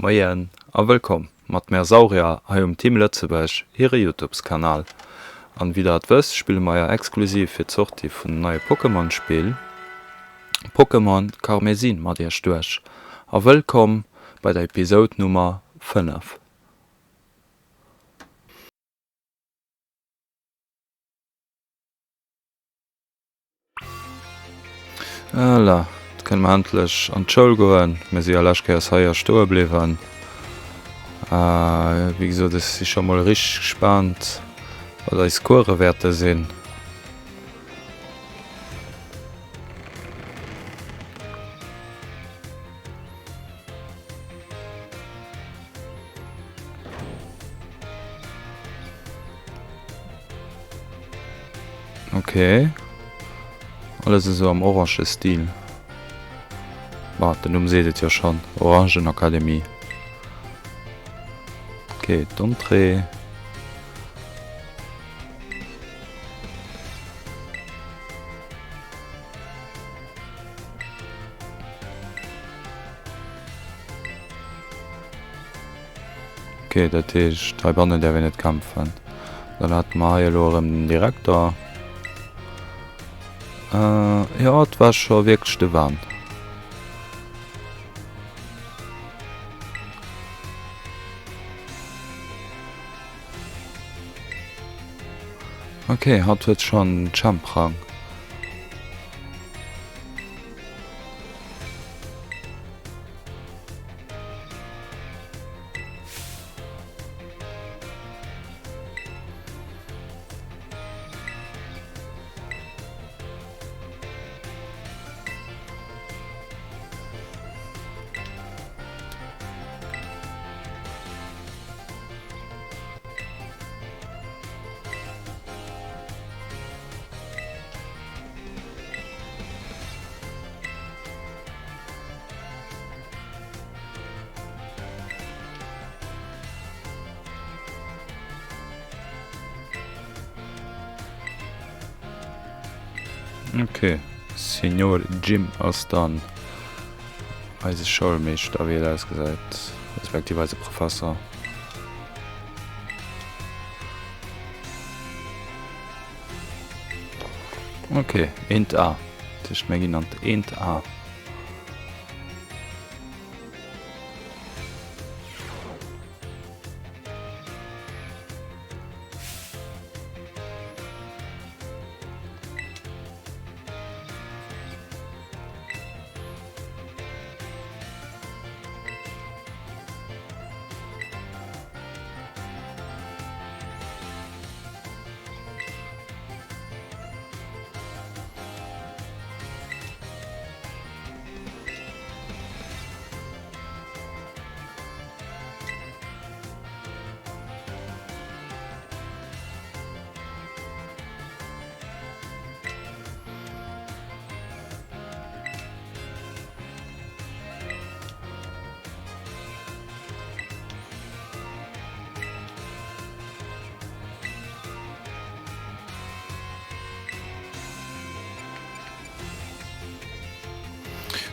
Moien a wëllkomm mat mär Saurier hei um Team Lëtzebuerg hire Youtubes Kanal. An wéi der et wësst spille mer jo exklusiv fir d'Sortie vun dem neie Pokémon Spill Pokémon Karmesin mat iech duerch. A wëllkomm bei der Episode Nummer 5. Voilà, et kënne mer endlech an d'Schoul goen. Mir si jo lescht Kéiers hei stoe bliwwen. Wéi gesot, ech si scho mol richteg gespaant, wat eis Course wäerte sinn. Ok. Alles esou am orange Stil. Bah, den Numm seet et jo schonn, Orangenakademie. Ok, d'Entrée. Ok, dat heescht heibannen däerf een net kämpfen. Dann hate mer hei elo erëm den Direkter. Jo, et war scho wierklech de Wahn. Ok, hatt huet schonn Champ-Rang. Ok, Signor Jim ass dann eise Schoulmeeschter, wéi et ausgesäit, respektiv eise Professer. Ok, eent A. Dat heescht, mir ginn an d'eent A.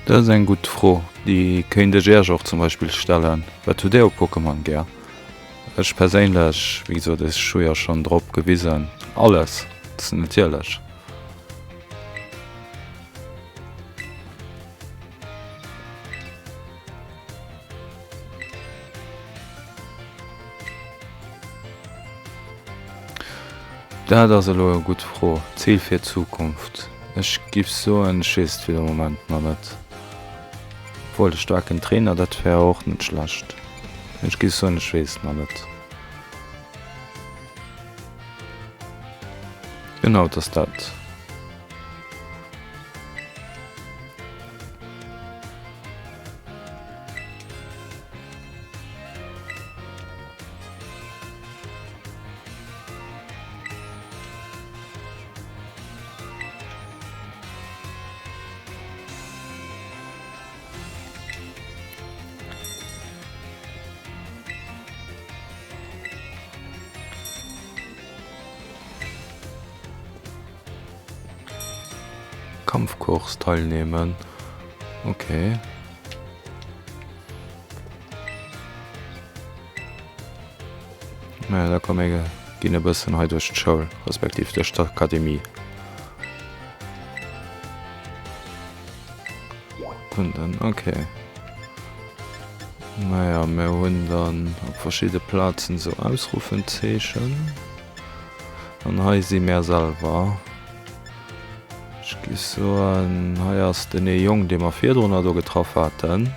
Dat ass eng gutt Fro, déi kéint ech Iech och zum Beispill stellen. Wat hutt Dir u Pokémon gär? Ech perséinlech, wéi gesot, ech hu jo schonn drop gewisen, alles, dat ass natierlech. Dat ass elo e gutt Fro. Zil fir d'Zukunft? Ech giff soen, ech weess et fir de Moment nach net. Obwuel, e staarken Trainer, dat wär och net schlecht. Mee ech giff soen, ech weess et nach net. Genau, et ass dat. Kampfkurs teilnehmen. Okay. Naja, da komm mir ginn e bëssen hei duerch d'Schoul, respektiv duerch d'Akademie. Kunden, okay. Naja, mir hunn dann op verschidde Plazen esou Ausrufenzeechen. An hei si mär selwer. Ech gi soen, hei ass den ee Jong, dee mer virdrunner do getraff haten.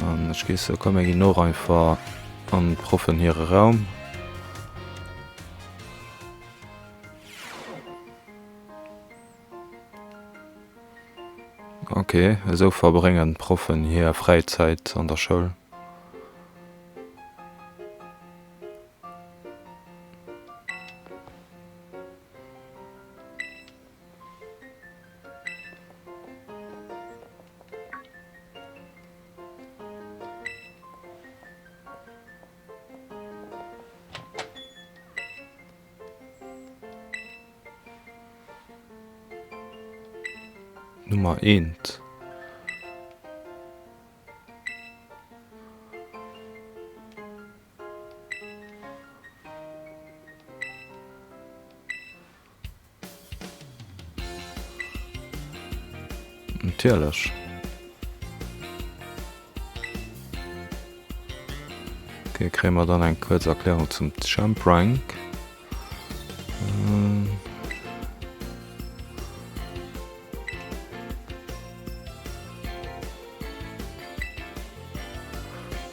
An ech gi soen, komm mir ginn och einfach an d'Proffen hire Raum. Ok, esou verbréngen d'Proffen hir Fräizäit an der Schoul. Nummer eent. Natierlech. Ok, kréie mer dann eng kuerz Erklärung zum Champ Rank.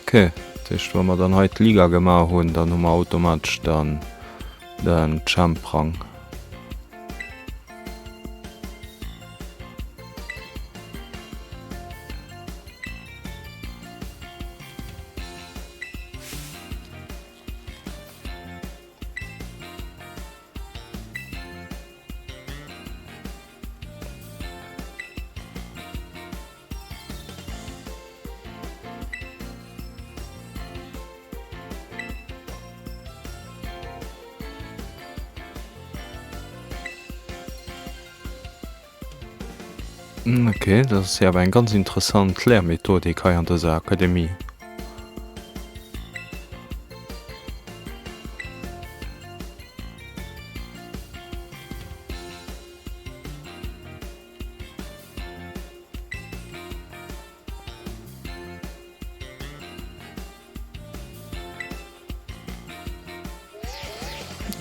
Ok, dat heescht wa mer dann hei d'Liga gemaach hunn, dann hu mer automatesch dann den Champ-Rang. Ok, dat ass jo awer eng ganz interessant Lehrmethodik hei an dëser Akademie.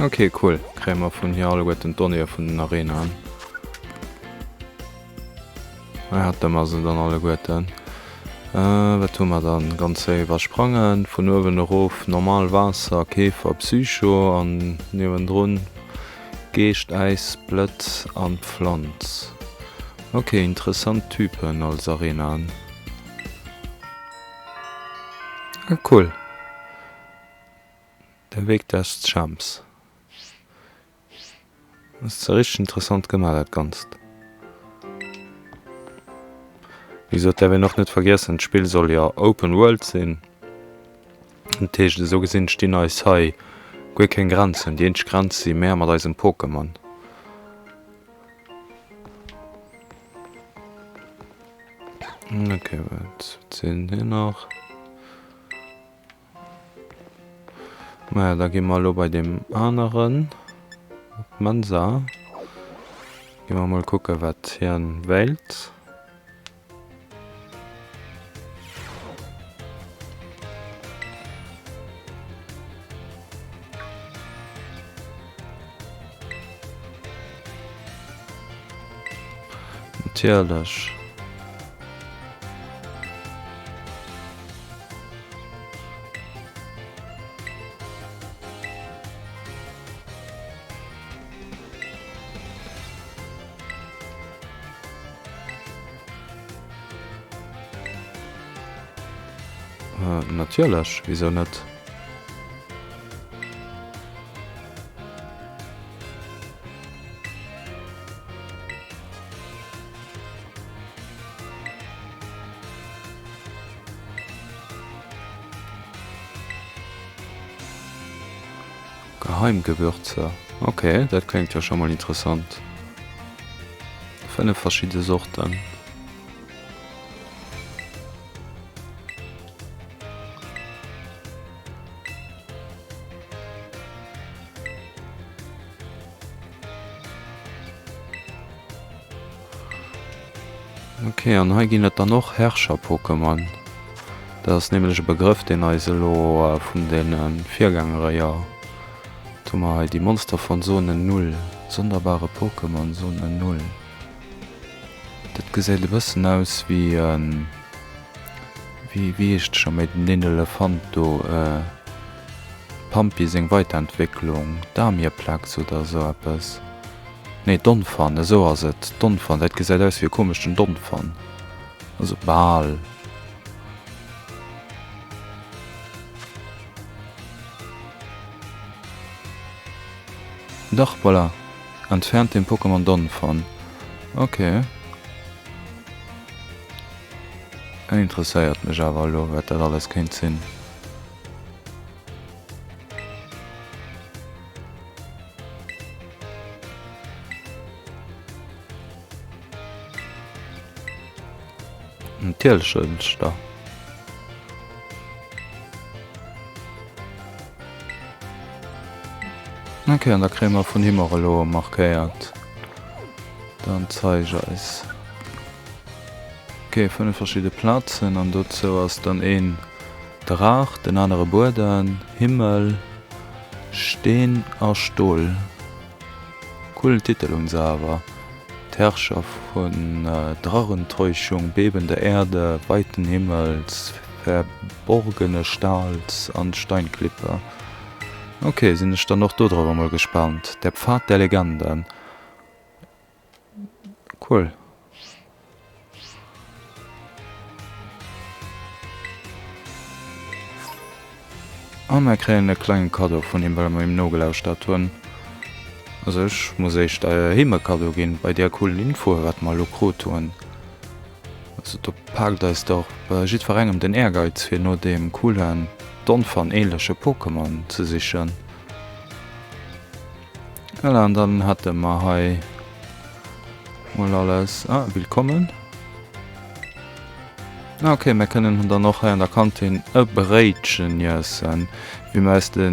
Ok cool, kréie mer vun hier alleguerten d'Donnéeë vun den Arenaen. Hei hate mer se dann alleguerten. Wat hu mer dann? Ganz séier iwwersprangen, vun uewen erof, normal Waasser, Käfer, Psycho an niewendrun Geescht, Äis, Blëtz an Pflanz. Ok, interessant Typen als Arenaen. Ah cool. Der Weg des Champs. Ass zwar richteg interessant gemaach dat Ganzt. Wéi gesot, däerf een och net vergiessen, d'Spill soll jo Open World sinn. Dat heescht, esou gesinn stinn eis hei guer keng Grenzen. Déi eenzeg Grenz si mär mat eisem Pokémon. Ok, wat sinn hie nach? Maja, da gi mer elo bei deem aneren, op d'Mensa. Gi mer mol kucke wat hien wéilt. Natierlech. Natierlech, wisou net? Geheimgewürzer, ok, dat kléngt jo scho mol interessant. 5 verschidde Sorten. Ok, an hei ginn et dann och Herrscher-Pokémon. Dat ass nämlech e Begrëff, deen eis elo vun deene Virgängere, jo, do hu mer hei déi Monster von Zone Null, sonderbare Pokémon Zone Null. Dat gesäit e bëssen aus wéi e, wéi, wéi heescht scho méi deen Elefant do, Pampi seng Weiterentwécklung, Damieplex oder esou eppes. Nee, Donphan, esou ass et, Donphan. Dat gesäit aus wéi e komeschten Donphan. Also bal. Dach, voilà. Entfernt den Pokémon Donphan. Ok. Interesséiert mech awer elo, wat dat alles kéint sinn. Natierlech ech da. Ok, an da kréie mer vun him och elo markéiert. Dann zeig eis. Ok, 5 verschidde Plazen an dozou ass dann een Draach, den anere Bueden, Himmel, Steen a Stol. Coolen Titel hunn se awer, D'Herrscher vun Drachentäuschung, bebende Erde, weiten Himmels, verborgene Stahls an Steinklippe. Ok, sinn ech dann och do drop emol gespannt. Der Pfad der Legenden. Cool. A mer kréien e klengen Kaddo vun him, well mer him nogelauschtert hunn. Also ech muss éischt him e Kaddo ginn, bei där coolen Info wat mer elo krut hunn. Also do paakt eis dach bei jiddwerengem den Ehrgeiz fir no deem coolen Donphan-ähnleche Pokémon ze sichen. Voilà, an dann hätte mer hei mol alles. Ah, willkommen. Ah, okay, mir kënnen dann och hei an der Kantin e Bréitchen iessen. Wéi mer aus de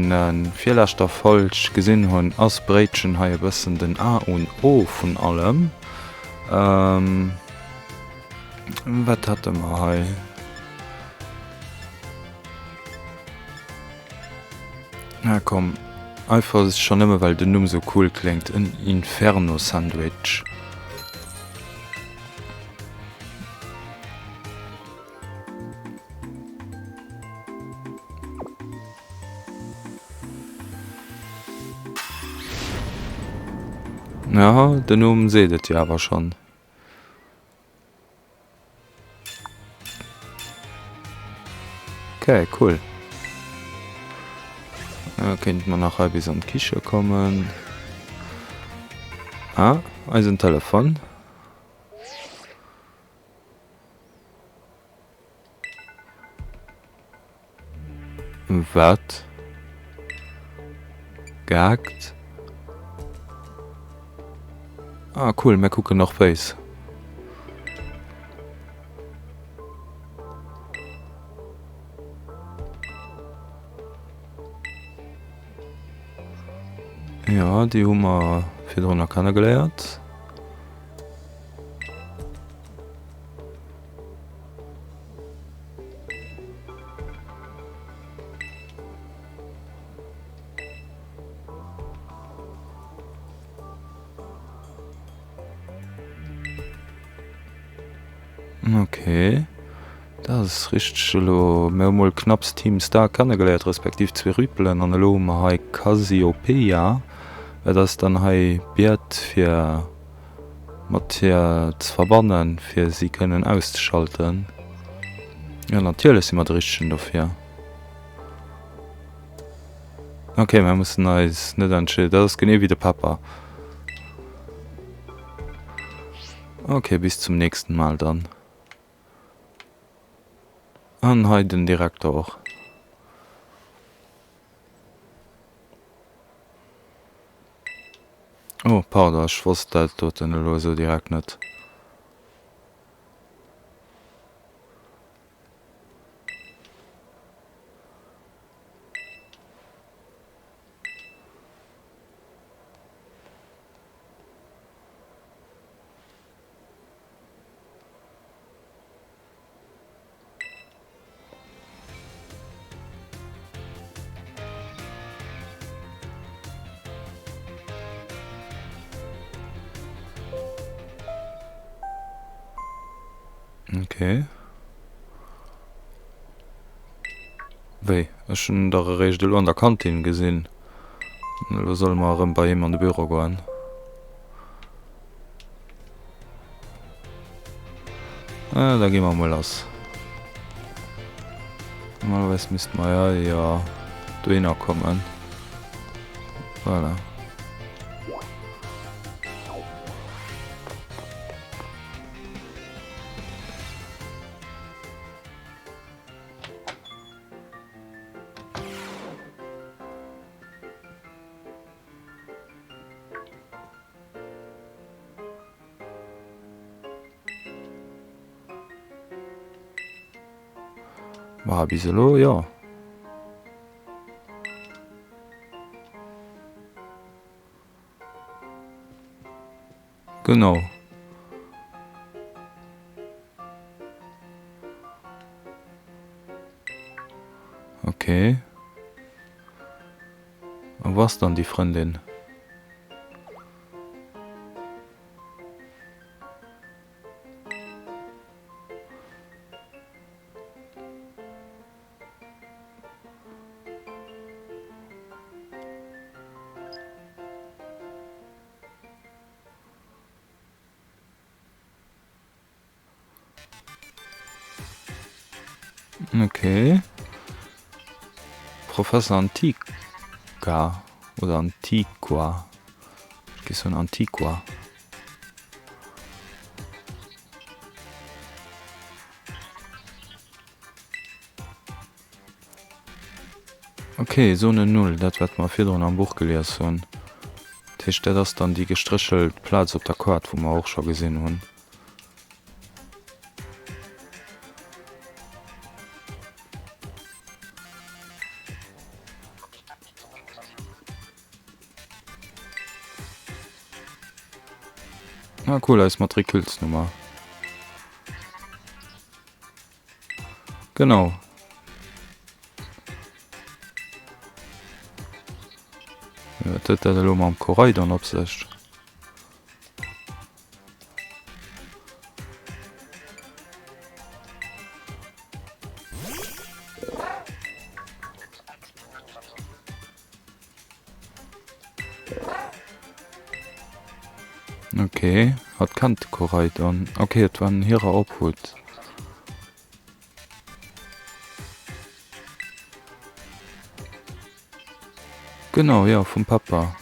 virleschter Folg gesinn hunn, ass Bréitchen hei e bëssen den A und O vun allem. Ähm, wat hätte mer hei? Na komm, einfach schon nëmme well den Numm sou cool kléngt, en Inferno Sandwich. Ja, den Numm seet et jo awer schon. Okay, cool. Da kéinte mer nach hei bis an d'Kiche kommen. Ah, eisen Telefon. Wat? Gehackt? Ah cool, mir kucken och béis. Jo, déi hu mer virdrun nach kennegeléiert. Okay. Dat ass richteg elo. Mir hu mol knapps Team Star kennegeléiert, respektiv zwee Rüpelen an elo hu mer hei Cassiopeia. Dat ass dann hei Biet fir. Mat hir ze verbannen, fir si kënnen auszeschalten. Jo, natierlech si mer de Richtegen dofir. Ok, mer mussen eis net entscheeden. Dat ass genee wéi de Pepper. Ok, bis zum nächsten Mal dann. An hei den Direkter och. Oh pardon, ech wosst dat doten elo esou direkt net. Ok. Wéi? Ech hunn en dach eréischt elo an der Kantin gesinn. An elo solle mer erëm bei him an de Büro goen. Ah, da gi mer emol lass. Normalerweis misste mer ja jo dohinner kommen. Voilà. Ma bis elo jo. Genau. Okay. A wou ass dann déi Frëndin? Okay. Professor Antica oder Antiqua. Ech géif soen Antiqua. Ok, Zone Null, dat wat mer virdrun am Buch gelies hunn. Dat heescht, dat ass dann déi gestréchelt Plaz op der Kaart, wou mer och scho gesinn hunn. Ah cool, eis Matriculsnummer. Genau. Wat huet dat elo mam Koraidon op sech? Okay, hatt kennt de Koraidon. Okay, et war an hirer Obhut. Genau, jo, vum Papa.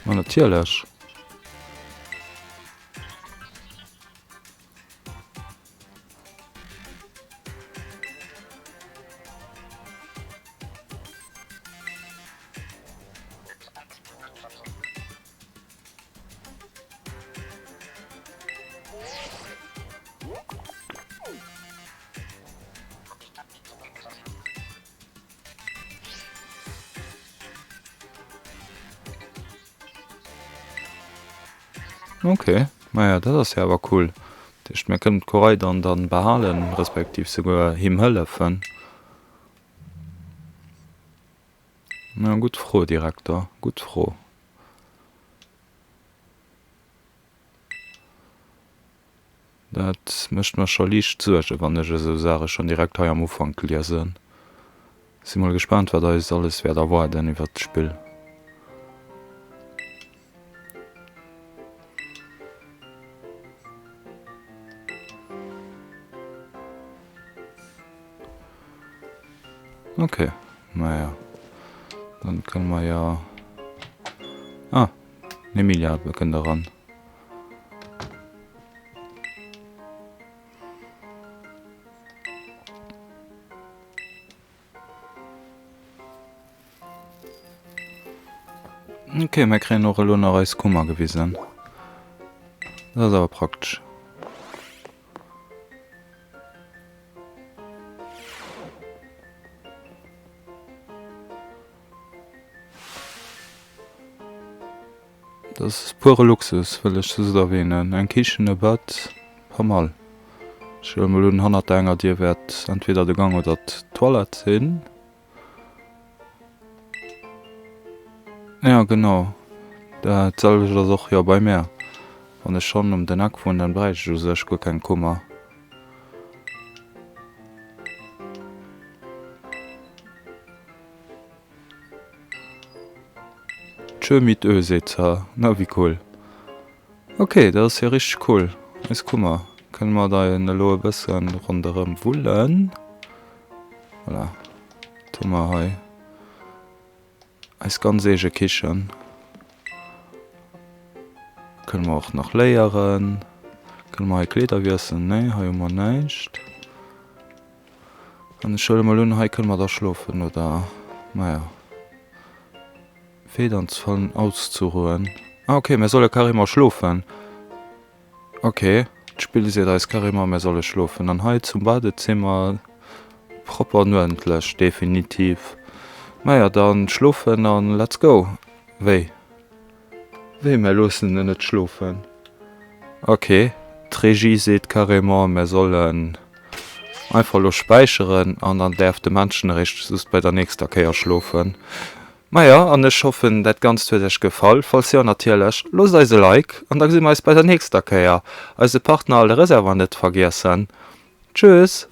Ma natierlech. Ok, maja dat ass jo awer cool. Dat heescht mir kënnen d'Koraidon dann behalen, respektiv souguer him hëllefen. Ja, gutt Fro, Direkter, gutt Fro. Dat mécht mer scho liicht Suergen, wann ech esou Saache schonn direkt hei am Ufank liesen. Si mol gespaant, wat eis alles wäert erwaarden iwwert d'Spill. Ok, naja, dann kënne mer jo. Ah, d'Emilia kënnt eran. Ok, mir kréien och elo nach eis Kummer gewisen. Dat ass awer praktesch. Dat ass pure Luxus, wëll ech just erwähnen. Eng Kichen, e Bett, pas mal. Ech huelen mol un, hannert der enger Dier wäert entweder de Gang oder d'Toilette sinn. Ja, genau. Dat selwecht ass och jo bei mär. Wann ech schonn um den Eck wunnen, dann bräicht ech u sech guer keng Kummer. Tschö mit Ö, seet se. Na wéi cool. Ok, dat ass jo richteg cool. Eis Kummer kënne mer da elo e bëssen ronderëm wullen. Voilà, dat hu mer hei. Eis ganz eege Kichen. Kënne mer och nach léieren. Kënne mer hei Kleeder wiesselen? Nee, hei hu mer näischt. An ech huele mol un, hei kënne mer da schlofen, oder? Maja. Federn ze fallen, auszeruhen. Ah ok, mir solle carrément schlofen. Ok, d'Spill seet eis carrément, mir solle schlofen. An hei zum Badezimmer, propper an uerdentlech, definitiv. Maja, dann schlofen an let's go. Wéi? Wéi, mär loossen en net schlofen? Ok, d'Regie seet carrément, mär sollen einfach elo späicheren an dann däerf de Männchen eréischt just bei der nächster Kéier schlofen. Maja, an ech hoffen dat Ganzt huet iech gefall. Falls jo, natierlech, loosst eis e Like an da gesi mer eis bei der nächster Kéier. Eise Partner Ale Reservoir net vergiessen. Tschüss!